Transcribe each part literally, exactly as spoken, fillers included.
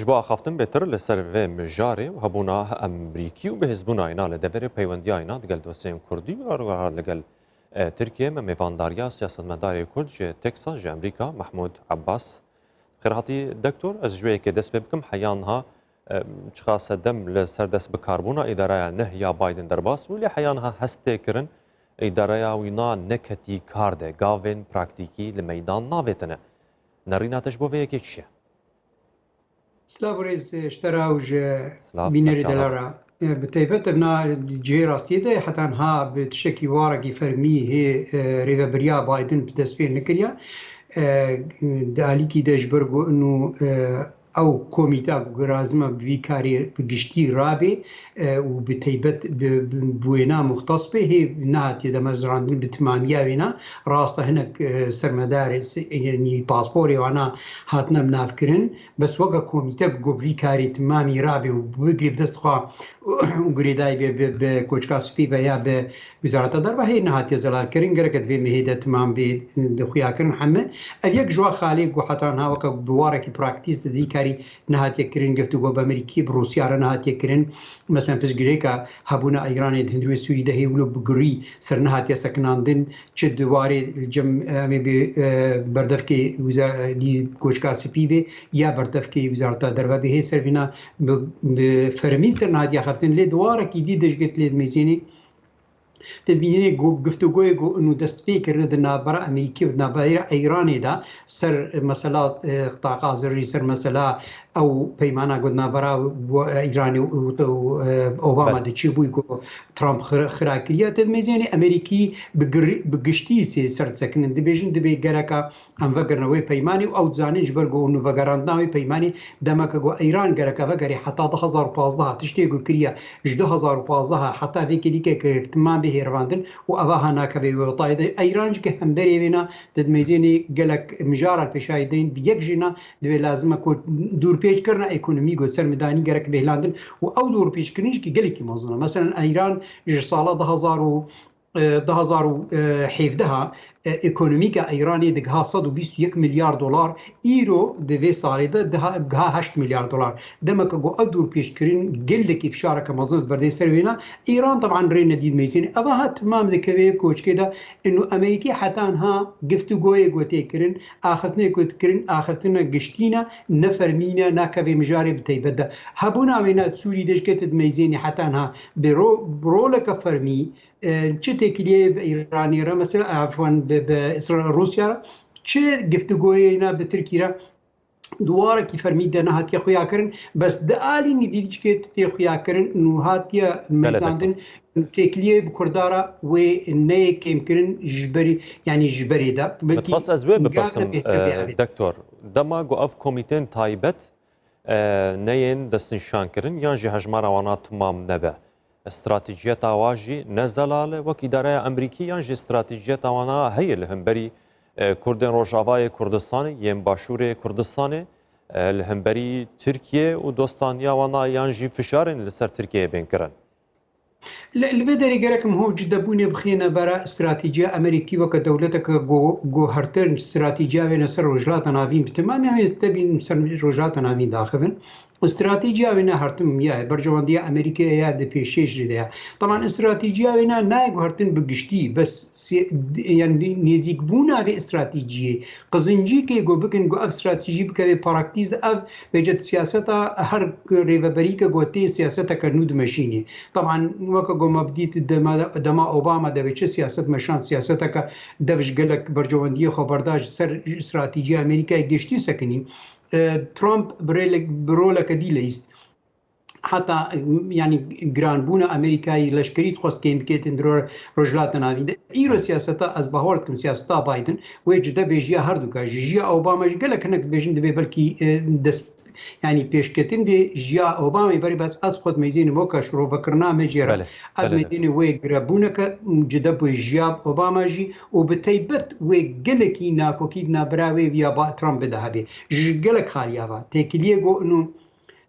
Ji bo axaftin bêtir li ser vê mijarê û hebûna Emerîkî û bihêzbûna îna li deverê peywendiya îna digel dostên Kurdî û her wiha li gel, e, Tirkiye me mêvandariya siyasetmedarê Kurd ji Texas ji Emerîka Mehmûd Ebbas. Xêr hatî doktor, ez ji wê yekê dest pê bikim. Heya niha, e, çiqas sedem li ser dest bikarbûna îdareya neh ya Biden derbas bû, lê heya niha hest tê kirin îdareya wî na neketî kar de, gavên praktîkî li meydan navêtine. Nerîna te ji bo vê yekê çi ye? Silav û rêz, e, ji te re û ji Silav, bînerê serçava. Delal re. E, bi taybet ev na cihê rastiyê de heta niha bi tiştekî warekî fermî hê, e, rêvebiriya Biden bi dest pê nekiriye. E, di alîkî de ji ber ku inu, e, ew komîta ku lazim e bi vî karê bi giştî rabê, e, û bi taybet bi, bi, bi wêna muxtas bê, hê nehatiye demezrandin bi timamiya wêna. Rast e hinek, e, sermedarê, se-, yanî pasporê wana hatine minavkirin. Bes weke komîte ku bi vî karî timamî rabê û bigirê bi dest xwe û girêdayî bê bi, bi Koçka Spî ve ya bi Wizareta Derve hê nehatiye zelalkirin. Gereke di vê mehê de timam bê, di xuya kirin heme. Ev yek ji wan xalê ku heta niha weke bi warekî praktîs di vî karî nehatiye kirin, giftûgo bi Amerîkî, bi Rûsya re nehatiye kirin. Mesela pirsgirêka hebûna Îranê di hundirê Sûrî de hê wilo bi gurî ser nehatiye sekinandin. Çi di warê li cem, em ê bê, e, berdevkê wiza-, dî Koçka Spî bê ya berdevkê Wizareta Derve bê, hê ser vîna bi, bi fermî ser nehatiye xeftin. Lê di warekî dî de ji gê lê dimêzênê, te dibînê ku giftûgoyê ku û dest pê kirine di navbera Amerîkî û di navbera Îranê de ser mesela, e, taqa zirrî, ser mesela ew peymana ku di navbera, e, Îranê û, û, û, e, Obama Belê. de çêbûyî ku Trump xira, xira kiriye. Te dimêzênê Amerîkî bi gir-, bi giştî sê ser disekinin. Dibêjin dibê gereka em vegerine wê peymanê û ew dizanin ji ber ku hûn vegerandina wê peymanê demeke ku Îran gereke vegerê heta du hezar û pazdeh tiştê ku kiriye ji du hezar û pazdeh heta vê kêlîke gerek timam bê hêrvandin û eva ha nakeve wê wetayê de. Îran jî ki hemberê wêna di dimêzênê gelek mijara pêşayî deyn bi yek jîna divê lazim e ku dûrpêçkirina ekonomî ku ser midanî gerek bêhlandin û ew dûrpêçkirin jî ki gelekî mezin e. Meselen Îran ji sala du hezar û, e, du hezar û hevdeh, e, ekonomîka Îranê digiha sed û bîst û yek milyar dolar, îro di vê salê de diha, giha heşt milyar dolar. Demeke ku ev dûrpêçkirin gelekî fişareke mezin di berdê ser wêna, Îran teban rê nedî dimêzin. Eva ha timam dikeve koçkê de, inu Amerîkî heta niha giftûgoyê ku tê kirin, axiftinê ku dikirin, axiftina giştî ne, ne fermî ne, nakeve mijarê bi taybet de. Hebûna wêna Sûrî de ji ke tu dimeyzênî heta niha bi ro-, bi roleke fermî, e, çi têkiliyê bi Îranê re, mesela, efwan, bi, bi Îsra-, Rûsya re, çi giftûgoyê ne bi Tirkî re, di warekî fermî de nehatiye xuya kirin, bes di alî nî dî dîçikê tê xuya kirin, nû hatiye meyzandin, têkiliyê bi Kurda re wê neyê kêmkirin ji berî, yanî ji berê de. Belkî Dixwest ez wê gavê bipirsim, bêhtir bê e, evê. Doktor. Dema ku ev komîtên taybet, e, neyên destnîşankirin yan jî hejmara wana timam nebe, stratejiyeta wa jî ne zelal e wek îdareya Emerîkî yan jî stratejiyeta wana heye li hemberî, e, Kurdên Rojavayê Kurdistanê, yên Başûrê Kurdistanê, e, li hemberî Tirkiye û dostaniya wana yan jî fişarên li ser Tirkiyeyê bên kirin? Li, li vê derê gerek em ho cidebûnê bixîne bera stratejîya Amerîkî weke dewleteke go-, guhertin stratejîya wê ne ser Rojhilata Navîn bi temamî em ê tebîn ser Rojhilata Navîn daxivin. Stratejîya wê ne hertim ya ye, berjewendiya Amerîkayê ya di pêşê jî de ye. Teban stratejîya wê ne nayê guhertin bi giştî, bes si-, di-, yani nêzîkbûna vê stratejiyê, qizincîkê ku bikin ku ev stratejî bikeve praktîz, ev bêje di siyaseta her rêveberîke ku tê siyaseteke nû dimeşînê. Teban weke ku me bidît dema, dema Obama de vê çi siyaset meşand, siyaseteke dev ji gelek berjewendiyê xwe berda ji ser stratejîya Amerîkayê giştî sekinî. E, Trump bi rêlek-, bi roleke dî leyîst. Heta, e, yani giranbûna Amerîkayê leşkerî dixwest kêm bike di ro-, Rojhilata Navîn de. Îro siyaseta, ez bawer dikim siyaseta Biden wê cide bê ji ya herduka jî. Ji ya Obama jî gelek hinek dibêjin dibê belkî, e, dest, yani pêşketin dê ji ya Obamê berê, bes ez xwe dimeyzênim weke şirovekirina me jê re. Belê, Ez belê, dimeyzênim wê girebûneke cide bû ji ya Obama jî û bi taybet wê gelekî nakokî di navbera wê viya ba Trump de hebê. Ji gelek xaliya va. Têkiliyê got inu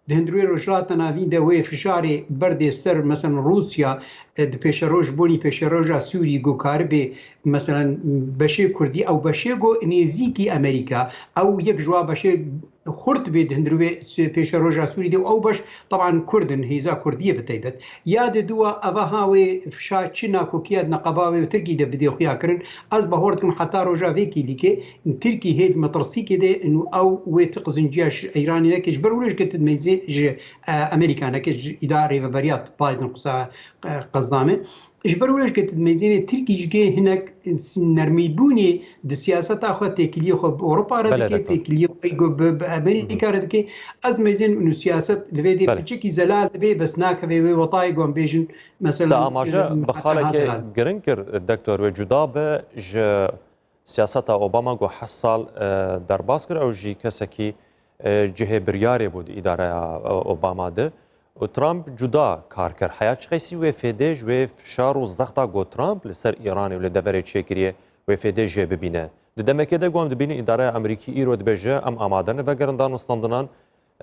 di hundirê Rojhilata Navîn de wê fişarê berdê ser, mesela Rûsya, e, di pêşeroj, bonî pêşeroja Sûrî ku karibê, mesela beşê Kurdî ew beşê ku nêzîkî Amerîka, ew yek ji wa beşê xurt bê di hundir wê s-, pêşeroja Sûrî de û ew beş, teban Kurd in, hêza Kurdiyê bi taybet. Ya di dua eva ha wê fişa çi nakokiya di neqeba wê û Tirkî de bidê xuya kirin. Ez bahor dikim heta roja vê kîlîkê Tirkî hê di metirsîkê de û ew wê ti qizinciya ji Îranê neke, ji ber wilo ji ke tu dimeyzê ji, e, Amerîka neke, ji îda rêveberiya Biden qisa, e, qezdame. Ji ber wilo ji ke tu dimeyzênê Tirkî ji gê hinek nermîbûnê di siyaseta xwe, têkiliyê xwe bi Ewropa re Belê dike, dikir. Têkiliyê xwe go bi, bi Amerîka re dike. Ez meyzên û siyaset li vê dê Belê. Piçekî zelal dibe, bes nakeve wê wetayê go em bêjin, mesela, Te amaje em, bi xalekê hazir al. Giring kir, doktor, wê cuda be ji siyaseta Obama go heft sal, e, derbas kir, ew jî kesekî, e, cihê biryarê bû di îdareya, e, Obama de. Û Trump cuda kar kir. Heya çiqeysî wê fêdê ji wê fişar û zexta go Trump li ser Îranê û li deverê çêkiriye, wê fêdê jê bibîne. Di demekê de go em dibînin îdareya Amerîkî îro dibêje, em amade ne vegerin danûstandinan,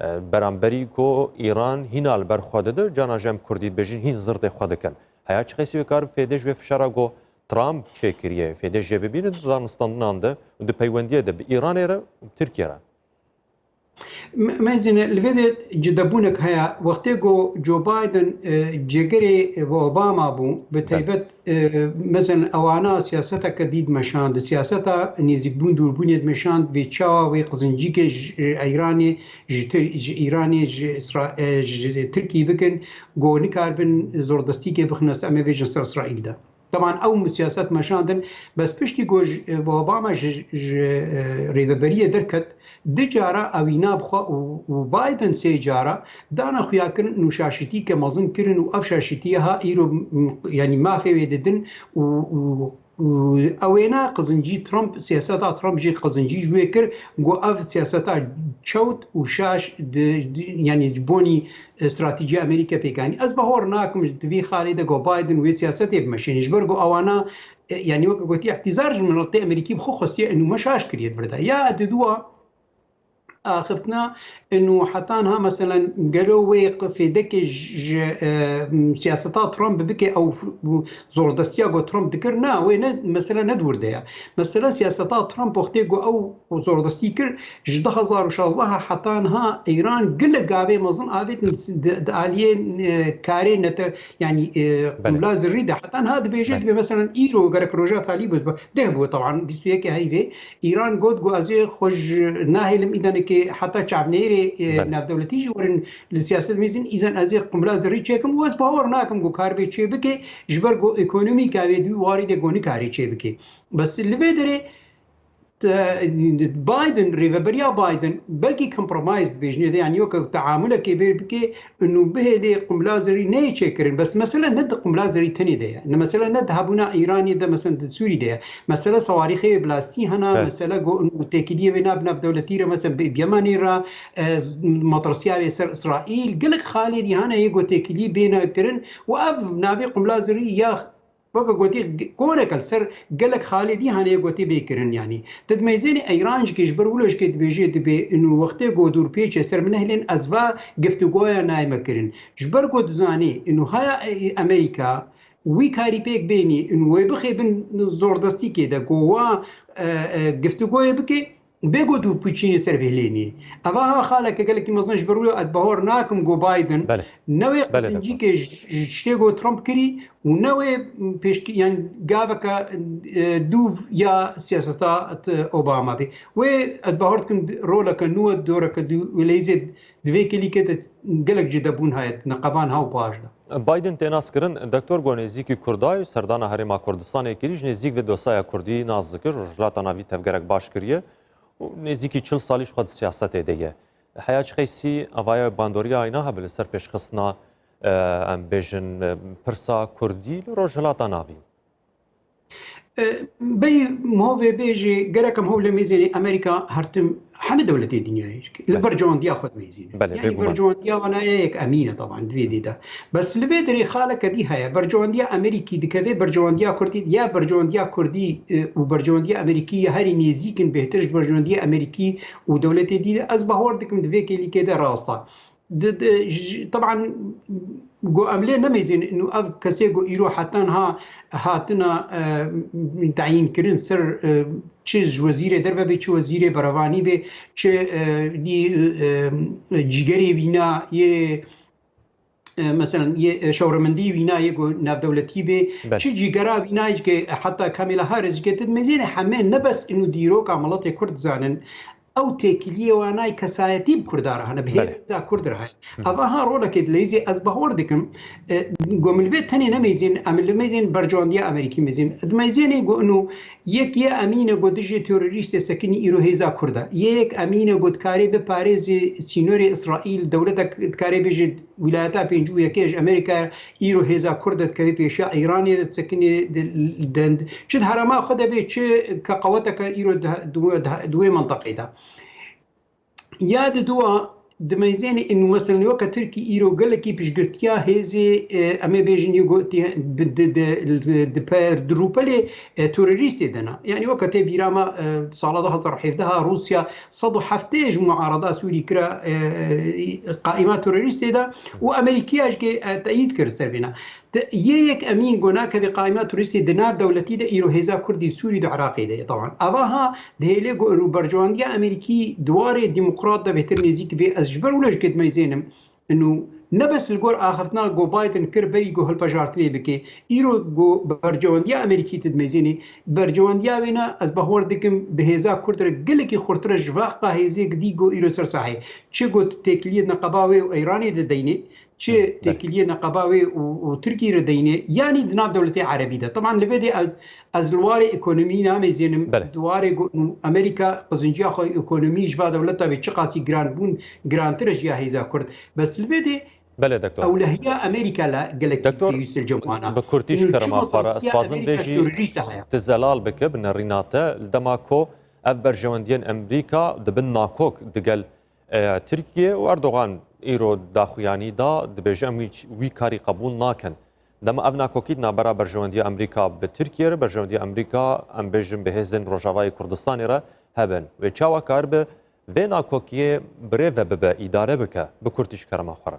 e, beramberî ku Îran hîna li ber xwe dide, cana jî em Kurdî dibêjin hîn zirtê xwe dikin. Heya çiqeysî wê kar fêdê ji wê fişara go Trump çêkiriye, fêdê jê bibîne di danûstandinan de û di peywendiyê de bi Îranê re û Tirkiye re. Me-, mezîne, li vê de cidebûnek heye. Wextê ku Joe Biden, e, cêgirê, e, bi Obama bû, bi Belê. Taybet, e, mesela ewana siyaseteke dî dimeşand, siyaseta nêzîkbûn, dûrbûnê dimeşand, vê çawa wê qizincîkê ji Îranê, ji Tir-, ji Îranê, ji Îsra-, e, ji Tirkî bikin, ku nikarbin zordestîkê bixin, em ê bêjin ser Îsraîl de. Teban ew siyaset meşandin, bes piştî ku ji, Obama ji, ji, e, rêveberiyê derket, du cara ewîna bi xwe û, û Biden sê cara dana xuyakirin û şaşitîke mezin kirin û ev şaşitiye ha îro, m, yanî mafê wê didin û, û, û ewêna qizincî Trump, siyaseta Trump jî qizincî ji wê kir, ku ev siyaseta çewt û şaş di, di, yanî ji bonî e, stratejiya Amerîka pêk anî. Ez bahor nakim di vî xalê de ku Biden wê siyasetê bimeşîne. Ji ber ku ewana, e, yanî weke gotî, îhtizar ji miletê Amerîkî bi xwe xwestiye û me şaş kiriye di vir de. Ya di dua axiftina û heta niha, meselen, gelo wê fêdekê ji, ji, e, siyaseta Trump bike, ew f-, zordestiya ku Trump dikir, na, wê ne, mesela ne di wir de ye. Mesela siyaseta Trump wextê ku ew û zordestî kir, ji du hezar û şazdeh heta niha Îran gelek gavê mezin avêtin di, di aliyê, e, karê nete, yanî, e, Belê. Qumla zirrî de. Heta niha dibêje, Belê. Dibê, meselen, îro gerek roja talî bû, deh bû, teban bîst û yekê heyvê. Îran got, got, ez ê xwe ji nahêlim îdenekê heta çavnêrê, e, Belê. Navdewletî jî werin li siyaset mêzin, îzen ez ê qumla zirrî çêkim û ez bawer nakim, got, kar bê çê bike, ji ber, got, ekonomîka wê di wî warî de, got, nikarê çê bike. Bes li vê derê, Te-, Biden, rêveberiya Biden, belkî compromise dibêjinê de, yanî weke teamulekê bê bike, û bihêlê qumla zirî neyê çêkirin. Bes mesele ne di qumla zirî tenê de ye. Ne mesele ne di hebûna Îranê de, mesela di Sûrî de ye. Mesele sawarîxê wê bilastî hena, Evet. Mesele go-, û têkiliyê wê nav navdewletî re, mesela bi Yemenê re, e, z-, matirsiya wê ser Îsraîl. Gelek xalê dî hene yê go têkilî bêne kirin û ev navê qumla zirî ya Weke gotî, g-, koreke li ser gelek xalê dî hene yê gotî bê kirin, yanî. Ti dimeyzênê Eyran jikê ji ber wilo jikê dibêjê dibê, inu wextê go dûrpêçe ser min nehêlên ez va giftugoya nayme kirin. Ji ber ku dizanê, inu haya, e, Amerîka wî karî pêk bênî, inu wê bixêbin zordestîkê de, ku wa, e, e, giftugoyê bike, Bê got û pûçînê ser bêhlênê. Eva ha xaleke gelekî mezin ji ber wilo ez bahor nakim got Biden Belê. Newê Belê, qizincîkê ji, ji tiştê got Trump kirî û newê pêşkî, yani gaveke, e, dûv ya siyaseta t-, Obama bê. Wê ez bahor dikim roleke nû, doreke dû, wê leyzê di vê kêlîkê de gelek cide bûn heye, neqeban ha û paş de. Biden tê nas kirin, doktor got nêzîkî Kurda ye, serdana Herêma Kurdistanê kirî, ji nêzîk vê dosaya Kurdî nas dikir, Rojhilata Navî tevgerek baş kiriye. û nêzîkî çil salî ji xwe di siyasetê de ye. Heya çi qeysî avaya bandoriya ayna hebe li ser pêşxistina, e, em bêjin, e, pirsa Kurdî li Rojhilata Navî? E, berî miho vê bêjê, gerek em hewl lemêzênê Amerîka her tim hemî dewletê dinyayê li Belê. Bercewandiya xwe dimêzîne. Belê, Yani bêguman. Bercewandiya wana ye yek emîn e, taban, di vê dê de. Bes li vê derê xaleke dî heye. Bercewandiya Amerîkî dikeve bercewandiya Kurdî, ya bercewandiya Kurdî, e, û bercewandiya Amerîkî ya herî nêzîk in, bêhtir ji bercewandiya Amerîkî û dewletê dî de. Ez bahor dikim di vê kêlîkê de rast e. Di, di, ji, teban, ku em lê nemeyzên, û ev kesê ku îro heta niha hatina, e, teyîn kirin ser, e, çi ji wezîrê derve bê, çi wezîrê berevanî bê, çi, e, dî, e, cîgerê wîna yê, e, meselen, yê, e, şewremendî wîna yê ku navdewletî bê, Belê. çi cîgera wîna yê ke heta Kamîla Harris ke, tu dimeyzêne heme ne bes inu dîroka miletê Kurd dizanin, ew têkiliyê wanay kesayetî bi Kurda re hene, bi Belê. hêza Kurd re heye. Hı hı. Ev aha rolekê dileyzê ez bahwer dikim, e, ku min li vê tenê nemeyzên, em li meyzên bercewandiya Amerîkî meyzên. Dimeyzênê ku inu yek yê emîne ku dijê terorîstê sekinî îro hêza Kurd e. Yê yek emîne ku dikarê biparêzê sînorê Îsraîl, dewletek dikarê bêje wîlayeta pêncî û yekê ji Amerîka îro hêza Kurd e, dikeve pêşiya Îranê de disekinê, di, di, çi di herêma xwe de bê, çi ke qeweteke îro di, di, di, di wê menteqê de. Ya di dua dimeyzênê inu, meselen, weke Tirkî îro gelekî piştgirtiya hêzê, e, em ê bêjin, yê got, di, di, di, di per, di rûpelê, e, terorîstê de ne. Yani weke tê bîra me, e, sala du hazar hevdeh Rûsya sed û heftê ji muarada Sûrî kira, e, qaîma terorîstê de û Amerîkiya jî, e, teyîd kir ser vêna. Te-, yê yek emîn ku nakevê qaîma terorîstê di nav dewletî de îro hêza Kurdî Sûrî di Iraqê de ye. Teban. Ava ha dihêlê ku îro bercewandiya Amerîkî di warê demokrat de bêtir nêzîk bê. Ez ji ber wilo jî dimeyzênim. Inu ne bes li gor axiftina ku Biden kir berî ku hilpejartinê bike. Îro ku bercewandiya Amerîkî tu dimeyzênî. Bercewandiya wê ne, ez bahwer dikim bi hêza Kurd re gelekî xurtir e ji vaxta hêzê gidî ku îro ser sahê. Çi ku têkiliyê neqeba wê û Îranê de deynê, çi Hı, belê. têkiliyê neqeba wê û, û Tirkî re deynê, yanî di nav dewletê erebî de. Teban li vê de ez, ez li warê ekonomî nameyzênim, Belê. di warê ku Amerîka qizinciya xwe ekonomî ji va dewleta vê çiqasî giran bûn, girantir e ji ya hêza Kurd. Bes li vê de Belê, doktor. ewlehiya Amerîka la gelek Doktor, pêwîst e li cem wana. bi kurtî ji Û kerema çima xwe re, ez dawsiya xwazim Amerîka vê jî terorîst e heye. tu zelal bike bi nerîna te. Li dema ku ev berjewendiyên Amerîka di bin nakok digel, e, Tirkiye û Erdogan îro daxuyanî da, dibêje, em wî, wî karî qebûl nakin. Dema ev nakokî di navbera berjewendiya Amerîka bi Tirkiye re, berjewendiya Amerîka, em bêjin, bi hêzên Rojavayê Kurdistanê re hebin. Wê çawa karibe vê nakokiyê birêve bibe, îdare bike, bi kurtî ji kerema xwe re?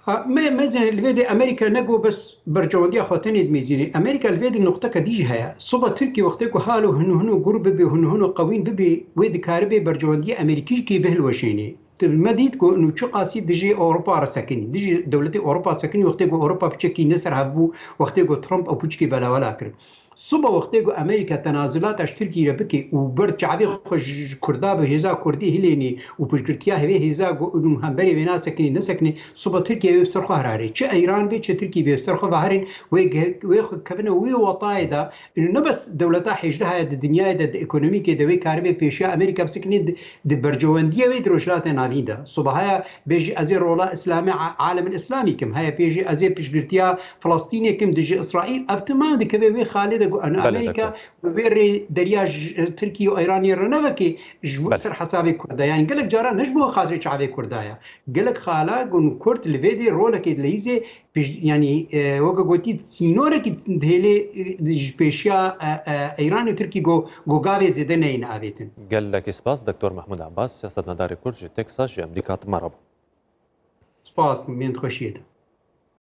Ha, me, mezin li vê de Amerîka ne ku bes berjewendiya xwe tenê dimêzînê. Amerîka li vê de nuqteke dî jî heye. Soba Tirkî wextê ku halo hino hino gur bibe, hino hino qewîn bibe, wê dikaribe berjewendiya Amerîkî jî kê bihilweşênê. Tu me dît ku inu çiqasî dijî Ewropa re sekinî, dijî dewletê Ewropa sekinî, wextê ku Ewropa piçekî ne ser hev bû, wextê ku Trump ew piçkî belawela kir. Soba wextê ku Amerîka tenazulata ji Tirkî re bike û ber çavê xwe ji, ji Kurda bi hêza Kurdî hilênî û piştgirtiya hevê hêza ku inu hemberê vê nasekinî nesekinî, soba Tirkiye wê bi ser xwe herarê. Çi Eyran bê, çi Tirkî bê bi ser xwe veherên, wê ge-, wê xwe kevine wê watayê de, inu ne bes dewleta hêjdeh heye di dinyayê de, di ekonomîkê de wê karibe pêşiya Amerîka bisikinî di, di bercewendiyê wê di Rojhilatê Navîn de. Soba heye bêjî ez ê rola Îslamê, a-, alemil Îslamî kim, heye bêjî ez ê piştgirtiya Filistînê kim dijî Îsraîl. Ev timam dikeve wê xalê de ku ena Belê, Amerîka doktor. wê rê derya ji Tirkî û Îranê re nevekê ji bo Belê. ser hesabê Kurda. Yani gelek caran ne ji bo xatirê çavê Kurda ye. Gelek xala ku Kurd li vê dê rolekê dileyîzê pij-, yani, e, weke gotî sînorekî dihêlê, e, ji pêşiya, e, e, Îran û Tirkî go, go gavê zêde neyne avêtin. Gelekî spas, doktor Mahmud Abbas, siyasetmedarê Kurd ji Texas, ji Amerîka, tu me re bû. Spas, min xweşiyê de.